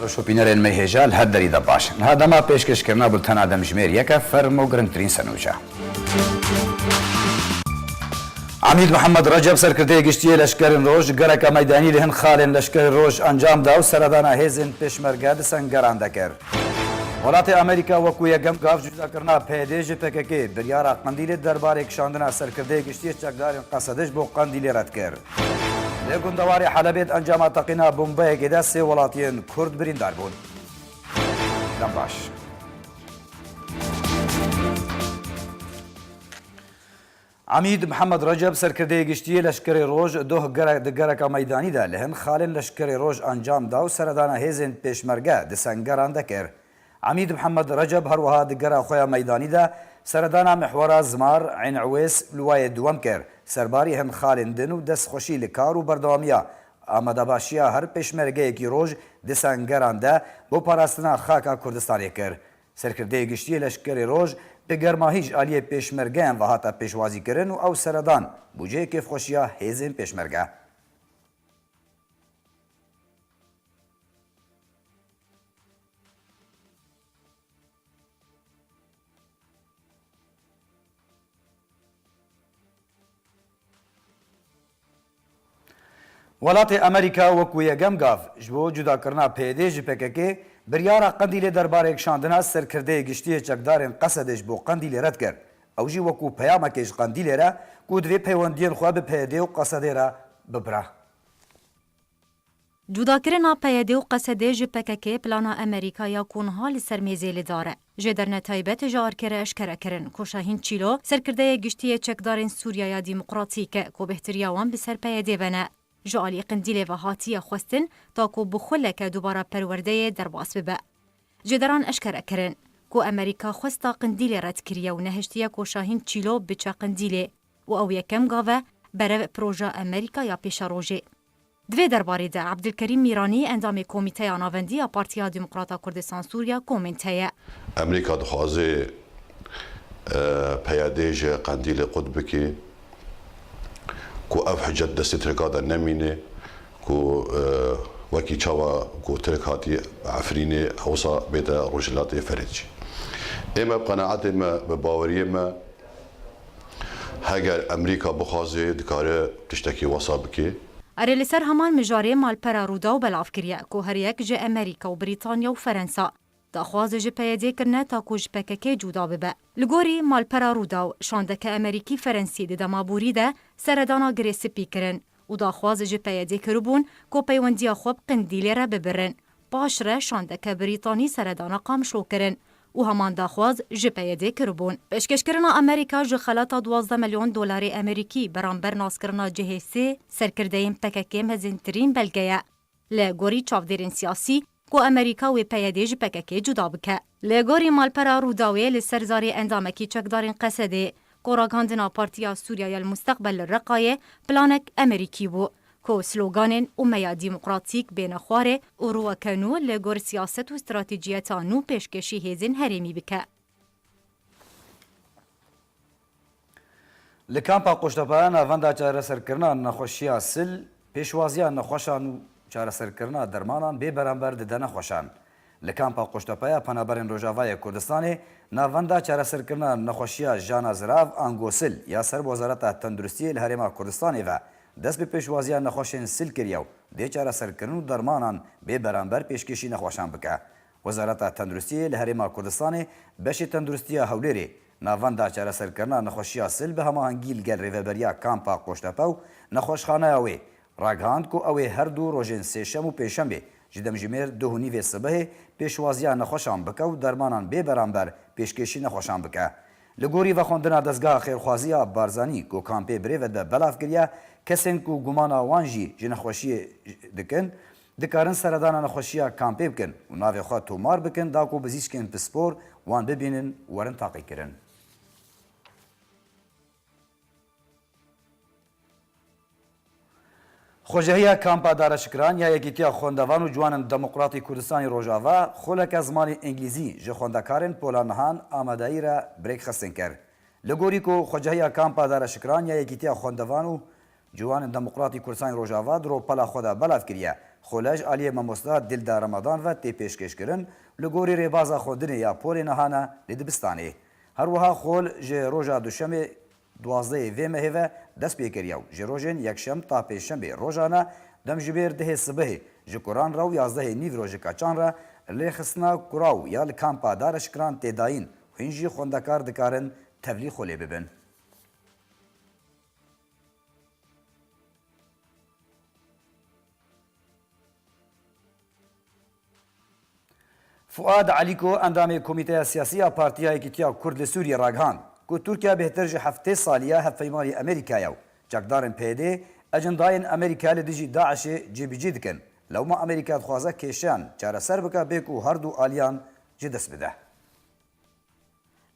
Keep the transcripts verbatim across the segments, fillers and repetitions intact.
Şopînerên me hêja li her derî de baş. Niha dema pêşkêşkirina bultena demjimêr yek e, fermo girîngtirîn senûca. Amîd Mihemed Receb, serkirdeyê giştî yê leşkerên Roj, gereke meydanî li hin xalên leşkerê Roj encam da û seredana hêzên pêşmerge di Sengeran de kir. Welatê Amerîka wekû yekem gav cudakirina P Y D ji P K K, biryara Qendîlê derbarê kişandina serkirdeyê giştî yê çekdarên Qesede ji bo Qendîlê red kir. Li gundewarê Helebê di encama teqîna bombeyekê de sê welatiyên Kurd birîndar bûn. Dem baş. Amîd Mihemed Receb, serkirdeyê giştî yê leşkerê Roj doh gere-, di gereka meydanî de li hin xalên leşkerê Roj encam da û seredana hêzên pêşmerge di Sengeran de kir. Amîd Mihemed Receb her wiha di gera xwe ya meydanî de seredana mihwera Zimar Eyn Ewês li wayê duwem kir. Serbarî hin xalên din û destxweşî li kar û berdewamiya amadebaşiya her pêşmergeyekî Roj di Sengeran de bo parastina xaka Kurdistanê kir. Serkirdeyê giştî yê leşkerê Roj bi germahî ji aliyê pêşmergeyan ve hate pêşwazîkirin û ew seredan bû cihê kêfxweşiya hêzên pêşmerge. Welatê Amerîka wekû yekem gav ji bo cudakirina P Y D ji P K K biryara Qendîlê derbarê kişandina serkirdeyê giştî yê çekdarên Qesedê ji bo Qendîlê red kir. Ew jî wekû peyamekê ji Qendîlê re ku divê peywendiyên xwe bi P Y D û Qesedê re bibira. Cudakirina P Y D û Qesedê ji P K K plana Amerîka ya ku niha li ser mêzê li dar e. Ji derne taybet ji arkê re eşkere kirin ku Şahîn Çîlo, serkirdeyê giştî yê çekdarên Sûriya ya Demokratîk e ku bêhtiriya wan bi ser P Y D ve ne. Ji alî Qindîlê ve hatiye xwestin ta ku bi xuleke dubara perwerdeyê derbas bibe. Ji deran eşkere kirin ku Amerîka xwesta Qindîlê red kiriye û nehiştiye ku Şahîn Çîlo biçe Qindîlê û ew yekem gav e berev proja Amerîka ya pêşerojê. Di vê derbarê de Ebdulkerîm Mîranî, endamê Komîteya Navendî ya Partiya Demokrata Kurdistan Sûriya, komên heye. Amerîka dixwaze, e, P Y D ji Qendîlê qut bike, ku ev hicet destê Tirka de nemîne, ku, e, wekî çawa ku Tirk hatî Efrînê, hewsa bête Rojhilatê Ferê jî. Ê me bi qenaetê me, bi baweriyê me, heger Amerîka bixwaze, dikare tiştekî wesa bike. Erê, li ser heman mijarê malpera Rûdaw belav kiriye ku her yek ji Amerîka û Brîtanya û Ferensa daxwaz ji P Y D kirine ta ku ji P K K cuda bibe. Li gorî malpera Rûdaw, şandeke Amerîkî Ferensî di dema borî de seredana Girê Spî kirin û daxwaz ji P Y D kiribûn ku peywendiya xwe bi Qindîlê re bibirin. Paş re şandeke Brîtanî seredana Qamişlo kirin û heman daxwaz ji P Y D kiribûn. Pêşkêşkirina Amerîka ji xelata duwazdeh milyon dolarê Amerîkî beramber naskirina cihê sê serkirdeyên P K K mezintirîn belge ye. Li gorî çavdêrên siyasî, ku Amerîka wê P Y D ji P K K cuda bike. Li gorî malpera Rûdawê, li ser zarê endamekî çekdarên Qesedê, ku ragihandina Partiya Sûriya ya li Musteqbel li Reqayê planek Amerîkî bû, ku sloganên Umeya Demokratîk bêne xwarê û rûweke nû li gor siyaset û stratejiyeta nû pêşkêşî hêzên herêmî bike. Li kampa Qoştepe navenda çareserkirina nexweşiya sil, pêşwaziya nexweşan û çareserkirina dermanan bê beramber dide nexweşan. Li kampa Qoştepe ya Penaberên Rojavayê Kurdistanê navenda çareserkirina nexweşiya jana zirav ango sil ya ser Wezareta Tenduristiyê li Herêma Kurdistanê ve dest bi pêşwaziya nexweşên sil kiriye û dê çareserkirin û dermanan bê beramber pêşkêşî nexweşan bike. Wezareta Tenduristiyê li Herêma Kurdistanê beşê tenduristiya Hewlêrê navenda çareserkirina nexweşiya sil bi hemahengî li gel rêveberiya Kampa Qoştepe û nexweşxaneya wê ragihand ku ew ê her du rojên sêşem û pêşemê ji demjimêr duh û nîvê sibehê pêşwaziya nexweşan bike û dermanan bê beramber pêşkêşî nexweşan bike. Li gorî vexwendina Dezgeha Xêrxwazî ya Barzanî ku kampê birêve dibe belav kiriye, kesên ku gumana wan jî ji nexweşiyê dikin, dikarin seredana nexweşiya kampê bikin û navê xwe tomar bikin, da ku bizîşkên pispor wan bibînin û werin taqîkirin. Xwecehiya Kampa Dara Şikran ya Yekîtiya Xwendevan û Ciwanên Demokratî Kurdistanê Rojava xuleke zimanê Îngilîzî ji xwendekarên Pola Nihan amadeyî re birêkxistin kir. Li gorî ku Xwecehiya Kampa Dara Şikran ya Yekîtiya Xwendevan û Ciwanên Demokratî Kurdistanê Rojava di rûpela xwe de belav kiriye, Xole ji aliyê mamosta Dildar Ramadan ve tê pêşkêşkirin, li gorî rêbaza xwendinê ya polê niha ne li dibistanê. Her wiha xol ji roja duşemê duwazdehê vê mehê ve dest pê kiriye û ji rojên yekşem ta pêncşemê rojane dem ji bêr dehê sibihê ji Kuran re û yazdehê nîvro ji Keçan re rêxistina kuraw ya li kampa Dareşkiran tê dayîn û hîn jî xwendekar dikarin tevlî xolê bibin. Fuad Elîko, endamê Komîteya Siyasî ya Partiya Yekîtiya Kurd li Sûriyê ragihand ku Tirkiye bêhtir ji heftê salî ye hevpeymanî Amerîka ye û çekdarên P Y D'ê ecendayên Amerîka li dijî DAIŞ'ê cîbicî dikin. Lewma Amerîka dixwaze kêşeyan çareser bike bê ku her du aliyan ji dest bide.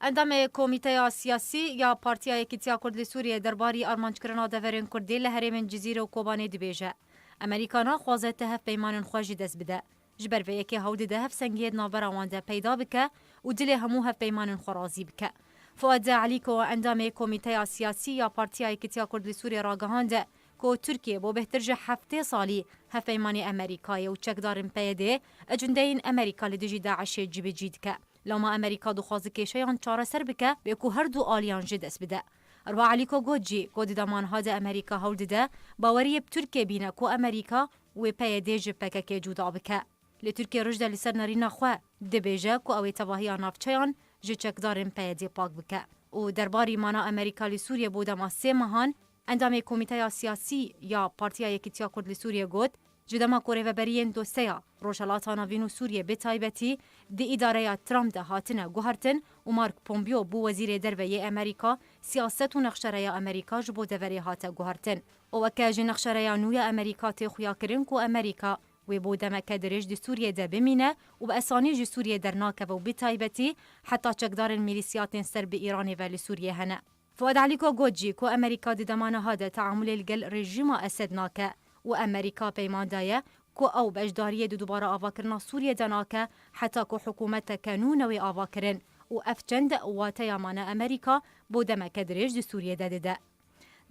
Endamê Komîteya Siyasî ya Partiya Yekîtiya Kurd li Sûriyê derbarî armanckirina deverên Kurdî li herêmên Cizîrê û Kobanê dibêje, Amerîka naxwaze ti hevpeymanên xwe ji dest bide. Ji ber vê yekê hewl dide hevsengiyê di navbera wan de peyda bike û dilê hemû hevpeymanên xwe razî bike. Fuad Elîko, endamê Komîteya Siyasî ya Partiya Yekîtiya Kurd li Sûriyê ragihande ku Tirkiye bo bêhtir ji heftê salî hevpeymanê Amerîkayê û çekdarên P Y D'ê ecendeyên Amerîka li dijî DAIŞ'ê cîbicî dike. Lewma Amerîka dixwaze kêşeyan çareser bike, bê ku her du aliyan ji dest bide. Her wiha Elîko got jî ku di dema niha de Amerîka hewl dide baweriyê bi Tirkiyê bîne ku Amerîka wê P Y D ji P K K cuda bike. Lê Tirkiye roj de li ser nerîna xwe dibêje ku ew ê tevahiya navçeyan ji çekdarên P Y D pak bike. Û derbarî mana Amerîka li Sûriyê bo dema sê mehan, endamê Komîteya Siyasî ya Partiya Yekîtiya Kurd li Sûriyê got, ji dema ku rêveberiyên dosteya Rojhelata Navîn û Sûriyê bi taybetî di îdareya Trump de hatine guhertin û Mark Pompeo bû wezîrê derve yê Amerîka, siyaset û nexşereya Amerîka ji bo deverê hate guhertin. Û weke ji nexşereya nû ya Amerîka tê xuyakirin ku Amerîka wê bo demeke dirêj di Sûriyê de bimîne û bi esanî ji Sûriyê dernakeve û bi taybetî heta çekdarên mîlîsiyatên ser bi Îranê ve li Sûriyê hene. Fuad Elîko got jî ku Amerîka di dema niha de teamulê li gel rejîma Esed nake û Amerîka peyman daye ku ew beşdariyê di dubare avakirina Sûriyê de nake heta ku hikûmeteke nû newê avakirin û ev çend wateya mane Amerîka bo demeke dirêj di Sûriyê de dide.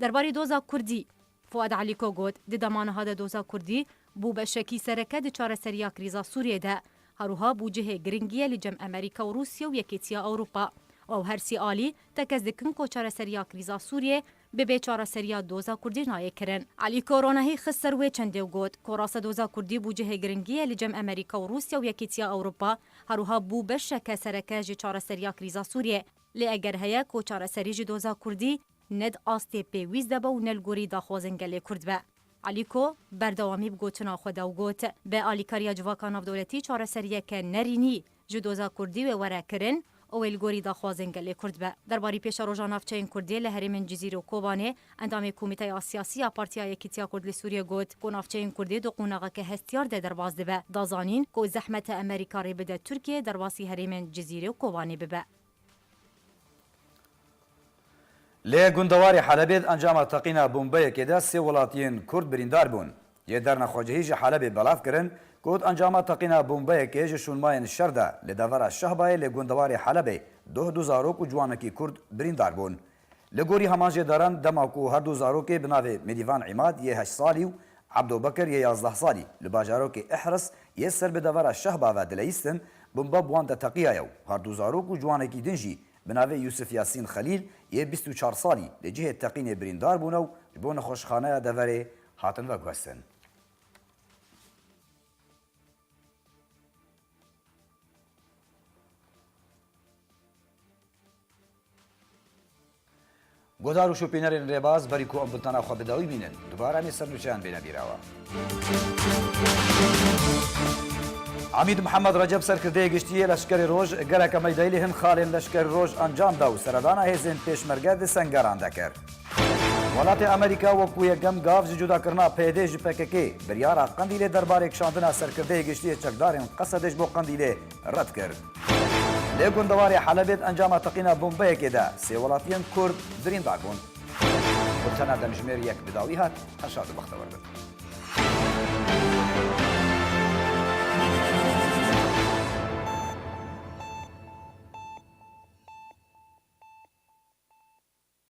Derbarê doza Kurdî, Fuad Elîko got, di dema niha de doza Kurdî bû beşekî sereke di çareseriya krîza Sûriyê de, her wiha bû cihê giringî ye li cem Amerîka û Rûsya û Yekîtiya Ewropa. Ew her sî alî tekez dikin ku çareseriya krîza Sûriyê bibe çareseriya doza Kurdî nayê kirin. Elîko ronahî xist ser wê çendê û got ku raste doza Kurdî bû cihê giringî ye li cem Amerîka û Rûsya û Yekîtiya Ewropa, her wiha bû beşeke sereke ji çareseriya krîza Sûriyê. Lê eger heye ku çareserî ji doza Kurdî ne di astê pêwîst de be û ne li gorî daxwazên gelê Kurd be. Elîko berdewamî bi gotina xwe de û got, bi alîkariya civaka navdewletî çareseriyeke nerînî ji doza Kurdî wê were kirin û wê li gorî daxwazên gelê Kurd be. Derbarî pêşeroja navçeyên Kurdî li herêmên Cizîrê û Kobanê, endamê Komîteya Siyasî ya Partiya Yekîtiya Kurd li Sûriyê got ku navçeyên Kurdî di qonaxeke hestiyar de derbas dibe. Da zanîn ku zehmet e Amerîka rê bide Tirkiye derbasî herêmên Cizîrê û Kobanê bibe. Li gundewarê Helebê di encama teqîna bombeyekê de sê welatiyên Kurd birîndar bûn. Yê dernexwecihî ji Helebê belav kirin ku di encama teqîna bombeyekê ji şûnmayên şer de li devera Şehbayê li gundewarê Helebê doh du zarok û ciwanekî Kurd birîndar bûn. Li gorî heman jêderan, dema ku her du zarokê bi navê Mêdîvan Îmad yê heşt salî û Ebdo Bekir yê yazdeh salî li bajarokê Ihris yê ser bi devera Şehba ve dileyîstin, bombe bi wan de teqiyaye û her du zarok û ciwanekî din jî bi navê Yûsif Yasîn Xelîl yê bîst û çar salî li cihê teqînê birîndar bûne û ji bo nexweşxaneya deverê hatin veguhestin. Guhdar û şopînerên rêbaz, berî ku em bultena xwe bi dawî bînin, dubare em ê sernûçeyan bêne bîra we. Amîd Mihemed Receb, serkirdeyê giştî yê Leşkerê Roj, gereke meydeyî li hin xalên Leşkerê Roj encam da û seredana hêzên pêşmerge di Sengeran de kir. Welatê Amerîka wekû yekem gav ji cudakirina P Y D ji P K K biryara Qendîlê derbarê kişandina serkirdeyê giştî yê çekdarên Qesedê ji bo Qendîlê red kir. Lê gundewarê Helebê di encama teqîna bombeyekê de sê welatiyên Kurd birîndar bûn. Bultena demjimêr yek bi dawî hat, her şad û bextewar bin.